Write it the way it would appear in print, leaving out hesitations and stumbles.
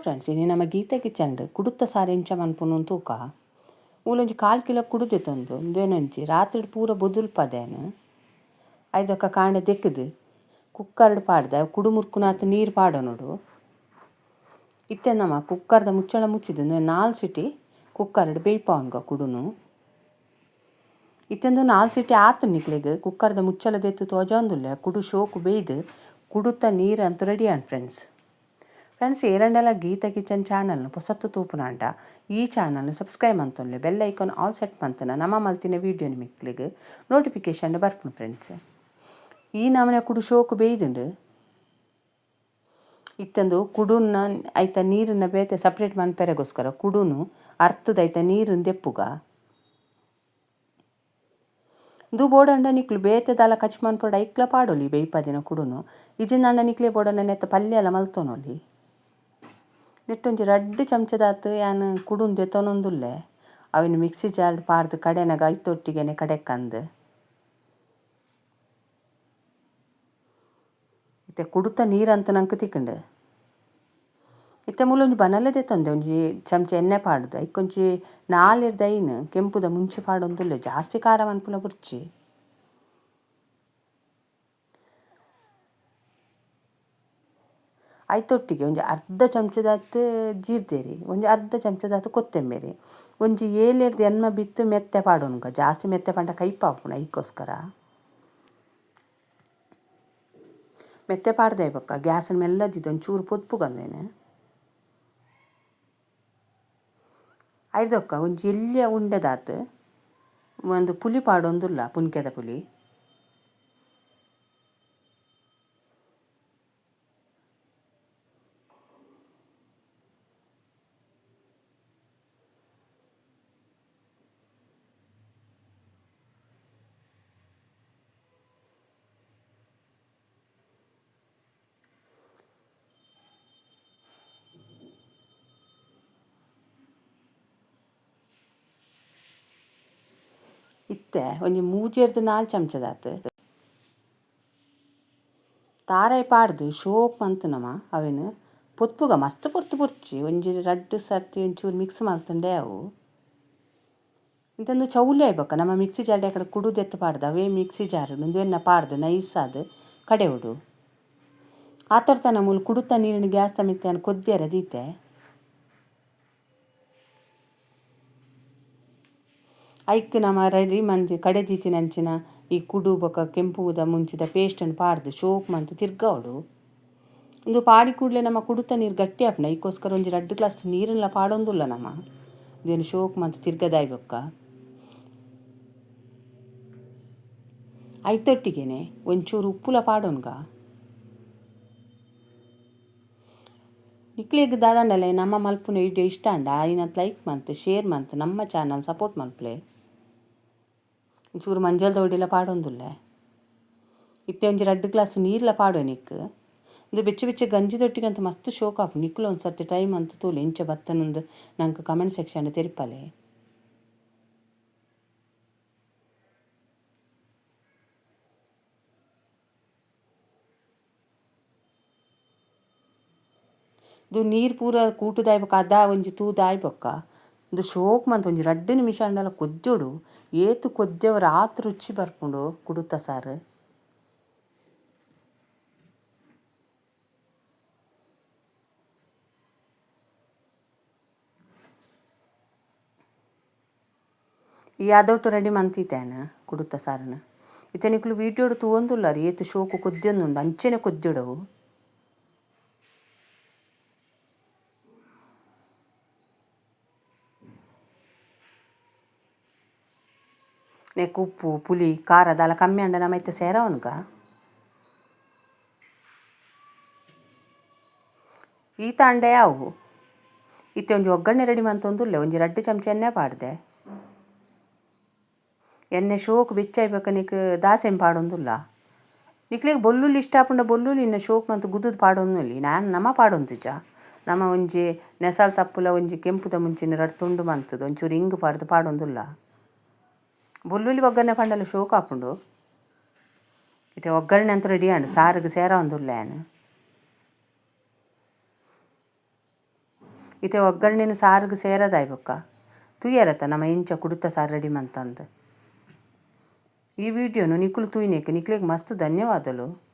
Friends, ಇನಿ ನಮ್ಮ Gita kitchen ಕುಡುತ್ತ ಸಾರು ಎಂಚ ಮನ್ಪುನು ತೂಕ. ಮೂಲೊಂಜಿ ಕಾಲು ಕಿಲೋ ಕುಡು ದೆತೊಂದು ಉಂದೇನೊಂಜಿ ರಾತ್ರಿ ಪೂರ ಬೊದುಲ್ಪದೇನು ಐದೊಕ್ಕ ಕಾಂಡೆ ದೆಕ್ಕದು ಕುಕ್ಕರ್ಡ್ ಪಾಡ್ದ ಕುಡು ಮುರ್ಕುನಾತ್ ನೀರು ಪಾಡೋನೋಡು. ಇತ್ತೆ ನಮ್ಮ ಕುಕ್ಕರ್ದ ಮುಚ್ಚಳ ಮುಚ್ಚಿದ್ದು 4 ಸಿಟಿ ಕುಕ್ಕರ್ಡ್ ಬೇಯ್ಪಾವನ್ಗ ಕುಡುನು. ಇತ್ತೆಂದು 4 ಸಿಟಿ ಆತು ನಿಕ್ಲೆಗ್ ಕುಕ್ಕರ್ದ ಮುಚ್ಚಳ ದೆತ್ತು ತೋಜೊಂದುಲ್ಲ ಕುಡು ಶೋಕು ಬೇಯ್ದು ಕುಡುತ್ತ ನೀರು ಅಂತ ರೆಡಿ ಆನ್ ಫ್ರೆಂಡ್ಸ್. ಫ್ರೆಂಡ್ಸ್, ಏರಂಡೆಲ ಗೀತಾ ಕಿಚನ್ ಚಾನಲ್ನ ಪೊಸತ್ತು ತೂಪುನಾಂಡ ಈ ಚಾನಲ್ನ ಸಬ್ಸ್ಕ್ರೈಬ್ ಮಂತೊನ್ಲೆ ಬೆಲ್ ಐಕಾನ್ ಆಲ್ ಸೆಟ್ ಮಂತನ ನಮ್ಮ ಮಲ್ತಿನ ವೀಡಿಯೋ ನಿಮಿಕ್ಲೆಗ್ ನೋಟಿಫಿಕೇಶನ್ ಬರ್ಪುಂಡು ಫ್ರೆಂಡ್ಸ್. ಈ ನಮನೆ ಕುಡು ಶೋಕು ಬೇಯ್ದುಂಡು. ಇತ್ತಂದು ಕುಡುನ ಐತ ನೀರನ್ನ ಬೇತೆ ಸಪ್ರೇಟ್ ಮನ್ಪೆರೆಗೋಸ್ಕರ ಕುಡುನು ಅರ್ಥದ ಐತ ನೀರನ್ನ ದೆಪ್ಪುಗ. ಇಂದು ಬೋಡಂಡ ನಿಕ್ಲು ಬೇತೆ ದಾಲ ಕಚ್ ಮನ್ಪೊಡ ಐಕ್ಲ ಪಾಡೊಲಿ ಬೇಯ್ಪದಿನ ಕುಡುನು. ಇಜಿಂದಾಂಡ ನಿಕ್ಲೆ ಬೋಡಂಡ ನೆತ್ತ ಪಲ್ಯ ಎಲ್ಲ ಮಲ್ತೊನೊಲಿ. ನೆಟ್ಟೊಂಜಿ ರಡ್ಡ್ ಚಮಚದಾತ್ ಯಾನ್ ಕುಡುನ್ ದೆತೊನೊಂದುಲ್ಲೆ ಅವಿನ ಮಿಕ್ಸಿ ಜಾರ್ಡ್ ಪಾಡ್ದು ಕಡೆನಗ ಐತೊಟ್ಟಿಗೆನೆ ಕಡೆಕ್ಕಂದು. ಇತ್ತೆ ಕುಡುತ್ತ ನೀರಂತ ನಂಗೆ ತಿಕ್ಕಂಡು. ಇತ್ತೆ ಮೂಲೊಂಜಿ ಬನಲೆ ದೆತ್ತೊಂದೆ ಒಂಜಿ ಚಮಚ ಎಣ್ಣೆ ಪಾಡ್ದು ಐಕೊಂಜಿ 4 5 ಕೆಂಪುದ ಮುಂಚಿ ಪಾಡೊಂದುಲ್ಲೆ ಜಾಸ್ತಿ ಖಾರ ಮನ್ಪುನ ಬುರ್ಚಿ. ಐತೊಟ್ಟಿಗೆ ಒಂಜಿ ಅರ್ಧ ಚಮಚದಾತ್ ಜೀರ್ದೇರಿ, ಒಂಜಿ ಅರ್ಧ ಚಮಚದಾತ್ ಕೊತ್ತಂಬರಿ, ಒಂಜಿ 7 8 ಬಿತ್ತು ಮೆತ್ತೆ ಪಾಡೋನುಗ. ಜಾಸ್ತಿ ಮೆತ್ತೆ ಪಂಡ ಕೈಪಾಪುಣ ಐಕೋಸ್ಕರ ಮೆತ್ತೆ ಪಾಡ್ದೆ ಬೊಕ್ಕ ಗ್ಯಾಸ್ ಮೆಲ್ಲದಿದ್ದು ಒಂಚೂರು ಪೊದ್ಪುಗಂದೇನೆ. ಐದೊಕ್ಕ ಒಂಜಿ ಎಲ್ಯ ಉಂಡೆದಾತ್ ಒಂದು ಪುಲಿ ಪಾಡೊಂದುಲ್ಲ ಪುನ್ಕೆದ ಪುಲಿ. ಇತ್ತೆ ಒಂಜಿ 3 4 ಚಮಚದಾತ್ ತಾರಾಯಿ ಪಾಡ್ದು ಶೋಕ್ ಮಂತುನಮ ಅವೆನ್ ಪೊತ್ಪುಗ ಮಸ್ತ್ ಪೊರ್ತು ಪೊರ್ಚಿ ಒಂಜಿ ರಡ್ಡ್ ಸರ್ತಿ ಒಂಚೂರು ಮಿಕ್ಸ್ ಮಲ್ತುಂಡೆ ಅವು. ಇಂತಂದು ಚೌಲಿ ಆಯ್ಬೊಕ್ಕ ನಮ್ಮ ಮಿಕ್ಸಿ ಜಾರ್ಡ್ ಕಡೆ ಕುಡು ದೆತ್ತು ಪಾಡ್ದು ಅವೇ ಮಿಕ್ಸಿ ಜಾರ್ ಉಂದೆನ್ನ ಪಾಡ್ದು ನೈಸಾದ್ ಕಡೆವುಡು. ಆತರ್ತನ ಮೂಲು ಕುಡುತ್ತ ನೀರಿನ ಗ್ಯಾಸ್ ತಮಿತ್ತೆ ಕೊದ್ದಿಯರ ದೀತೆ. ಐಕ್ ನಮ್ಮ ರೆಡಿ ಮಂದಿ ಕಡೆ ದೀತಿನಂಚಿನ ಈ ಕುಡು ಬೊಕ್ಕ ಕೆಂಪುದ ಮುಂಚಿದ ಪೇಸ್ಟನ್ನು ಪಾಡ್ದು ಶೋಕ್ ಮಂತ್ ತಿರ್ಗಾವಡು. ಉಂದು ಪಾಡಿ ಕೂಡಲೇ ನಮ್ಮ ಕುಡುತ್ತ ನೀರು ಗಟ್ಟಿ ಆಪುಂಡು. ಐಕೋಸ್ಕರ ಒಂಜಿ 2 ಗ್ಲಾಸ್ ನೀರನ್ನ ಪಾಡೊಂದುಲ್ಲ ನಮ್ಮ ಉಂದೆನ್ ಶೋಕ್ ಮಂತ್ ತಿರ್ಗದಾಯ್ ಬೊಕ್ಕ. ಐತೊಟ್ಟಿಗೆನೆ ಒಂಚೂರು ಉಪ್ಪುಲ ಪಾಡೊನ್ಗ. ನಿಕ್ಲೆಗ್ ದಾದಾಂಡಲ ನಮ್ಮ ಮಲ್ಪುನ ವಿಡಿಯೋ ಇಷ್ಟ ಅಂಡ ಆಯಿನತ್ ಲೈಕ್ ಮಂತ್ ಶೇರ್ ಮಂತ್ ನಮ್ಮ ಚಾನಲ್ ಸಪೋರ್ಟ್ ಮಲ್ಪುಲೆ. ಒಂಚೂರು ಮಂಜಲ್ ದೊಡಿಲ ಪಾಡೊಂದುಲ್ಲೆ. ಇತ್ತೆ ಒಂಜಿ 2 ಗ್ಲಾಸ್ ನೀರ್ಲ ಪಾಡುವೆ ನಿಕ್. ಇಂದು ಬೆಚ್ಚ ಬೆಚ್ಚ ಗಂಜಿ ದೊಟ್ಟಿಗಂತ ಮಸ್ತ್ ಶೋಕ್ ಆಪುಂಡು. ನಿಕ್ಲು ಒಂದು ಸರ್ತಿ ಟ್ರೈ ಮಂತ್ ತೂಲೆ ಇಂಚ ಬತ್ತನಂದು ನಂಗೆ ಕಮೆಂಟ್ ಸೆಕ್ಷನ್ ತೆರಿಪಾಲೆ. ಇದು ನೀರು ಪೂರ ಕೂಟುದಾಯ್ಬೊಕ್ಕ ಅದ ಒಂಜಿ ತೂದಾಯ್ಬೊಕ್ಕ ಇಂದು ಶೋಕ್ ಮಂತ್ ಒಂಜಿ 2 ನಿಮಿಷ ಅಂಡಲ ಕೊದ್ಯೋಡು. ಏತು ಕೊದ್ಯವ ಆತ್ ರುಚಿ ಬರ್ಪುಂಡು ಕುಡುತ್ತ ಸಾರು. ಈ ಅದೊಟ್ಟು ರೆಡಿ ಮಂತಿತ್ತೇನ ಕುಡುತ್ತ ಸಾರನ. ಇತ್ತೆ ನಿಕ್ಲು ವೀಡಿಯೋಡು ತೂವೊಂದುಲ್ಲರ್ ಏತು ಶೋಕು ಕೊದ್ಯೊಂದುಂಡು ಅಂಚೆನೆ ಕೊದ್ಯೊಡವು. ನೆಕ್ ಉಪ್ಪು ಪುಲಿ ಖಾರ ದಾಲ ಕಮ್ಮಿ ಅಂಡ ನಮ್ಮ ಇತ್ತೆ ಸೇರವನ್ಗ. ಈತ ಅಂಡೆ ಅವು. ಇತ್ತೆ ಒಂಜಿ ಒಗ್ಗರಣೆ ರೆಡಿ ಮಂತೊಂದುಲ್ಲೆ ಒಂಜಿ 2 ಚಮಚ ಎಣ್ಣೆ ಪಾಡ್ದೆ. ಎಣ್ಣೆ ಶೋಕ್ ಬೆಚ್ಚಾಯ್ಬೊಕ್ಕ ನಿಕ್ ದಾಸೆಮಿ ಪಾಡೊಂದುಲ್ಲ. ನಿಕ್ಲೆಗ್ ಬೊಲ್ಲುಳ್ಳಿ ಇಷ್ಟ ಆಪುಂಡ ಬೊಲ್ಲುಳ್ಳಿ ಇನ್ನ ಶೋಕ್ ಮಂತ್ ಗುದ್ದುದು ಪಾಡೊಂದುಲ್ಲಿ. ನಾನು ನಮ ಪಾಡೊಂದುಜ. ನಮ ಒಂಜಿ ನೆಸಲ್ ತಪ್ಪುಲ ಒಂಜಿ ಕೆಂಪುದ ಮುಂಚಿನ 2 ತುಂಡು ಮಂತುದು ಒಂಚೂರು ಇಂಗು ಪಾಡ್ದು ಪಾಡೊಂದುಲ್ಲ. ಬೊಲ್ಲುಳ್ಳಿ ಒಗ್ಗರಣೆ ಪಂಡಲ ಶೋಕ್ ಆಪುಂಡು. ಇತ್ತೆ ಒಗ್ಗರಣೆ ಅಂತ ರೆಡಿ ಆಂಡ್ ಸಾರಿಗೆ ಸೇರೊಂದುಲ್ಲೆ ಯಾನ್. ಇತ್ತೆ ಒಗ್ಗರಣೆನ ಸಾರಿಗೆ ಸೇರದಾಯ್ ಬೊಕ್ಕ ತೂಯರತ್ತ ನಮ್ಮ ಇಂಚ ಕುಡುತ್ತ ಸಾರು ರೆಡಿ ಮಂತಂದು. ಈ ವಿಡಿಯೋನು ನಿಕುಲು ತೂಯಿನೇಕ್ ನಿಕ್ಲೆಗ್ ಮಸ್ತ್ ಧನ್ಯವಾದಲು.